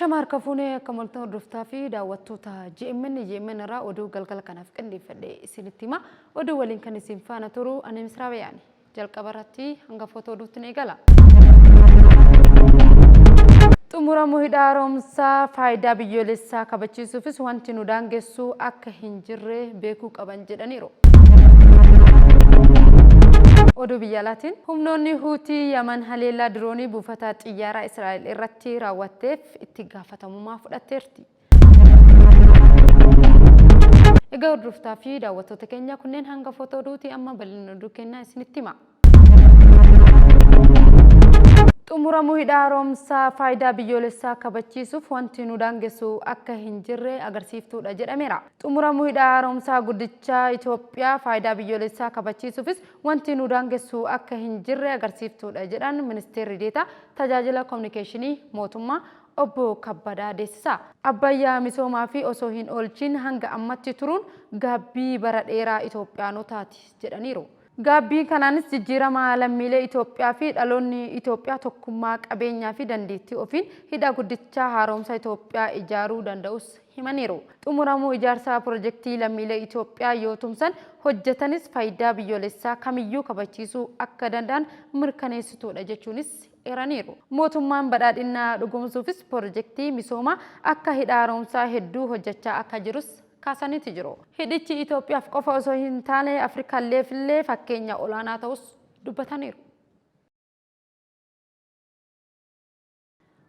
Ashama harka fuunee akka moltan hordoftaa fi daawwattoota GMN GMN irraa oduu galgala kanaaf qindeeffadhe isinitti hima. Oduu waliin kan isin faana turu ani Misraa Bayaani. Jalqaba irratti hangafoota oduutti ni eegala. Xumuramuu hidha haaromsaa faayidaa biyyoolessaa kabachiisuufis wanti nu daangessu akka hin jirre beekuu qaban jedhaniiru. Oduu biyya alaatiin humnoonni Huutii Yaman haleellaa diroonii buufata xiyyaaraa Israa'el irratti raawwatteef itti gaafatamummaa fudhatteerti. Egaa hordoftaa fi daawwattoota keenya kunneen hangafoota oduuti amma bal'ina oduu kennaa isinitti hima. Xumuramuu hidha haaromsaa faayidaa biyyoolessaa kabachiisuuf wanti nu daangessu akka hin jirre agarsiiftuudha jedhameera. Xumuramuu hidha haaromsaa guddichaa Itoophiyaa faayidaa biyyoolessaa kabachiisuufis wanti nu daangessu akka hin jirre agarsiiftuudha jedhan Ministeerri Deetaa Tajaajila Kominikeeshinii Mootummaa Obbo Kabbadaa Deessisaa. Abbayyaa misoomaa fi osoo hin oolchiin hanga ammatti turuun gaabbii bara dheeraa Itoophiyaanotaati jedhaniiru. Gaabbii kanaanis jijjiirama lammiilee Itoophiyaa fi dhaloonni Itoophiyaa tokkummaa, qabeenyaa fi dandeettii ofiin hidha guddicha haaromsa Itoophiyaa ijaaruu danda'us himaniiru. Xumuramuu ijaarsa pirojektii lammiilee Itoophiyaa yoo tumsan hojjetanis faayidaa biyyoolessaa kamiyyuu kabachiisuu akka danda'an mirkaneessituudha jechuunis eeraniiru. Mootummaan badhaadhinna dhugoomsuufis pirojektii misoomaa akka hidha haaromsaa hedduu hojjechaa akka jirus kaasaniiti jiru. Hidhichi Itoophiyaaf qofa osoo hin taane Afrikaalleefillee fakkeenya olaanaa ta'us dubbataniiru.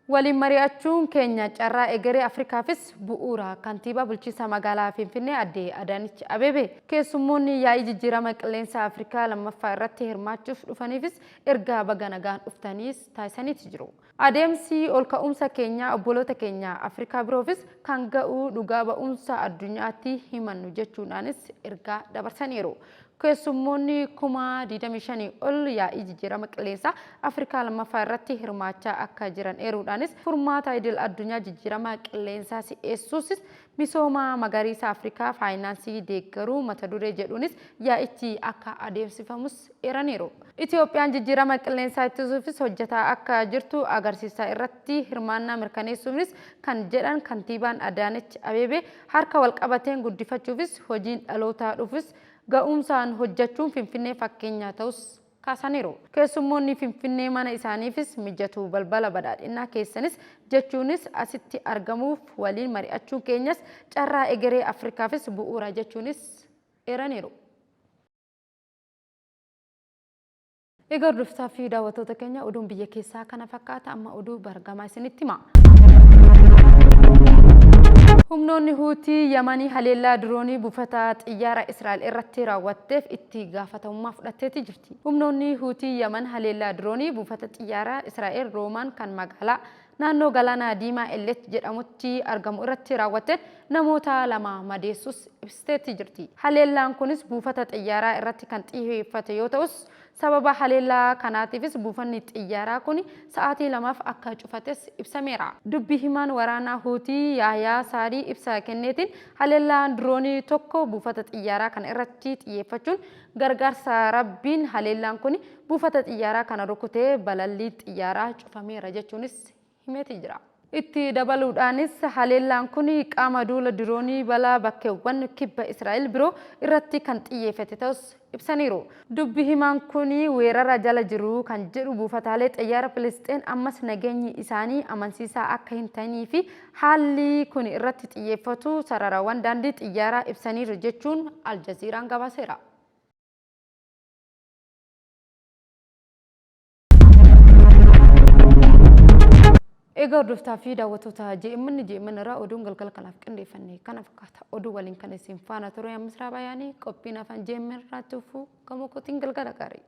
Waliin mari'achuun keenya carraa egeree Afrikaafis bu'uura Kantiibaa Bulchiinsa Magaalaa Finfinnee Aadde Adaanech Abeebee. Keessummoonni yaa'ii jijjiirama qilleensa Afrikaa lammaffaa irratti hirmaachuuf dhufaniifis ergaa baga nagaan dhuftaniis taasisaniiti jiru. Adeemsi olka'umsa keenyaa obboloota keenya Afrikaa biroofis kan ga'u dhugaa ba'umsa addunyaatti himannu jechuudhaanis ergaa dabarsaniiru. Keessummoonni 25,000 ol yaa'ii jijjiirama qilleensaa Afrikaa lammaffaa irratti hirmaachaa akka jiran eeruudhaanis furmaata idil addunyaa jijjiirama qilleensaa si'eessuus misooma magariisa Afrikaa faayinaansii deeggaruu mata duree jedhuunis yaa'ichi akka adeemsifamus eeraniiru. Itiyoophiyaan jijjiirama qilleensaa ittisuufis hojjetaa akka jirtu agarsiisa irratti hirmaannaa mirkaneessuunis kan jedhan kantiibaan Adaanech Abeebee harka walqabateen guddifachuufis hojiin dhaloota dhufus ga'umsaan hojjechuun Finfinnee fakkeenya ta'us kaasaniiru. Keessummoonni Finfinnee mana isaaniifis mijatu balbala badhaadhinnaa keessanis jechuunis asitti argamuuf waliin mari'achuun keenyas carraa egeree Afrikaafis bu'uura jechuunis eeraniiru. Egaa hordoftoota fi daawwattoota keenya oduun biyya keessaa kana fakkaata amma oduu bargamaa isinitti hima. Humnoonni Huutii Yamanii haleellaa diroonii buufata xiyyaara Israa'el irratti raawwatteef itti gaafatamummaa fudhatteeti jirti. Humnoonni Huutii Yaman haleellaa diroonii buufata xiyyaara Israa'el Roomaan kan magaalaa naannoo Galaana Diimaa Ellet jedhamutti argamu irratti raawwatteen namoota lama madeessuus ibsiteetti jirti. Haleellaan kunis buufata xiyyaaraa irratti kan xiyyeeffate yoo ta'us, sababa haleellaa kanaatiifis buufanni xiyyaaraa kuni sa'aatii lamaaf akka cufates ibsameera. Dubbi himaan waraanaa Huutii Yaahyaa Saarii ibsa kenneetiin haleellaan diroonii tokko buufata xiyyaaraa kana irratti xiyyeeffachuun gargaarsa Rabbiin haleellaan kuni buufata xiyyaaraa kana rukutee balalliin xiyyaaraa cufameera jechuunis himeeti jira. Itti dabaluudhaanis haleellaan kun qaama duula diroonii balaa bakkeewwan kibba Israa'el biroo irratti kan xiyyeeffate ta'us ibsaniiru. Dubbi himaan kun weerara jala jiru kan jedhu buufataalee xiyyaara Filisxeen ammas nageenyi isaanii amansiisaa akka hin ta'inii fi haalli kun irratti xiyyeeffatu sararawwan daandii xiyyaaraa ibsaniiru jechuun Aljaziiraan gabaaseera. Egaa hordoftaa fi daawwattoota JMN JMN irraa oduun galgala kanaaf qindeeffanne kana fakkaata. Oduu waliin kan isin faana ture Ammisraa Bayaanii qophiin afaan JMN irraatti uffuu gamoo kootiin galgala gaarii.